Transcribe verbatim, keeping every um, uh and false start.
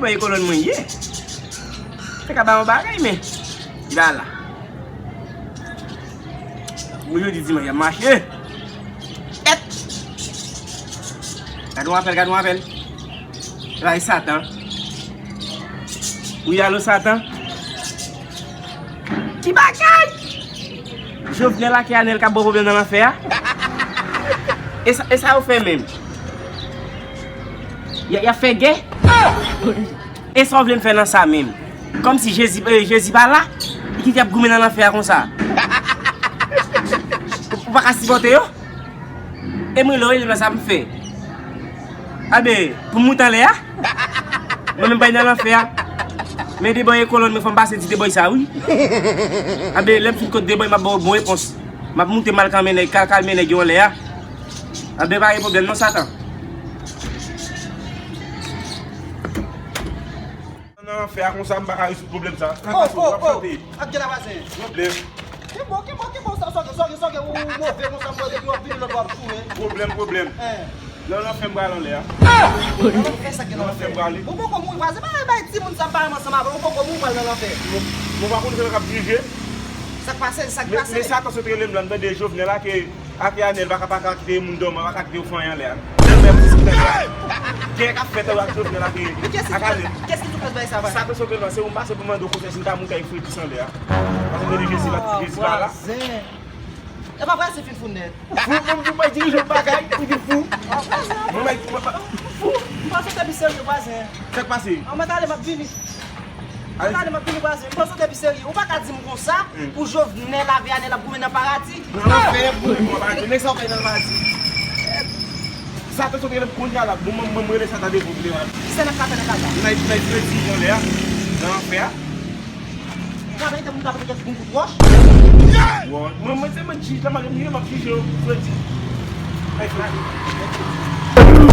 Mwen e kolòn mwen ye. Se ka ba yon bagay, men li pa la. Mwen jodi dimanch y ap mache. Èt! Gade yon apèl, gade yon apèl. La e Satan. Wi, alo Satan. Ki bagay? Jovenel ak Anèl k ap ba w pwoblèm nan lanfè a? E sa, e sa yo fè menm? Y a, y ap fè gè? E sa w vle m fè nan sa menm? Kòmsi Jezi, eh, Jezi pa la? Li kite y ap goumen nan lanfè a konsa? Ou pa ka sipòte yo? E mwen lè w rele m la sa m fè? Abe, pou m moute anlè a? Mwen menm bay nan lanfè a. Men debòy e kolòn mwen fò m pase di debòy sa wi. Abe, lè m fin kot debòy m ap ba w bon repons. M ap moute m al kanmen nèg, kal kalme nèg yo anlè a. Abe, pa gen pwoblèm non Satan. Nan lanfè a konsa m pa ka rezoud pwoblèm sa. Sa k pase? W ap chante. Ak gèlè vwazen. Pwoblèm. Ki bon, ki bon, ki bon, sa, sa, sa, sa, ou move konsa, mwen, depi w ap vini lòt w ap joure. Pwoblèm, pwoblèm. Nan lanfè m pral anlè a. Nan lanfè sa gen nan lanfè. Nan lanfè m prale. Ou poko mouri vwazen, pa bay timoun sa pa ansanm avè w, ou poko mouri pral nan lanfè. Mwen pa konn se sa k ap dirije. Sa k pase, sa k pase. Men Satan sot rele m la, m tande Jovenel la ke Ak Anèl pa ka, pa ka kite moun dòmi, pa ka kite yo fè anyen anlè a. Tèlman y ap diskite anlè a. Gè k ap fèt ak Jovenel ak, ak Anèl. Kiyès ki sou klas bagay sa, vwazen? Sa te sot lan, se ou m pase pou mande w konsèy si m ka moute ak Fredis anlè a. Paske m tande Jezi pa, Jezi pa la. Vwazen. E pa vwazen fin fou nèt. Fou, menm di w pa dirije yon bagay, ou di fou. Mwen, mwen, mwen, fou. M panse w te pi serye, vwazen. Sa k pase? An, mwen t ale, m ap vini. Gade, m ap vini vwazen. M panse w te pi serye. Ou pa ka di m konsa pou Jovenel avè Anèl ap goumen nan paradi. Nan lanfè, pou mwen, pa gen sa w fè nan paradi. Sa te sot rele m kounye a la. Bon, mwen, mwen, mwen rele sa ta devan pou devan. Kisa n ap ka fè nan kay la? Nan, nan fredi, nan lè a. Nan lanfè a. Ou pa mete moun k ap rete gon kout wòch? Bon, mwen, mwen, se mwen jij la, mwen, mwen, m ap jije yo, fredi. Ay, fredi.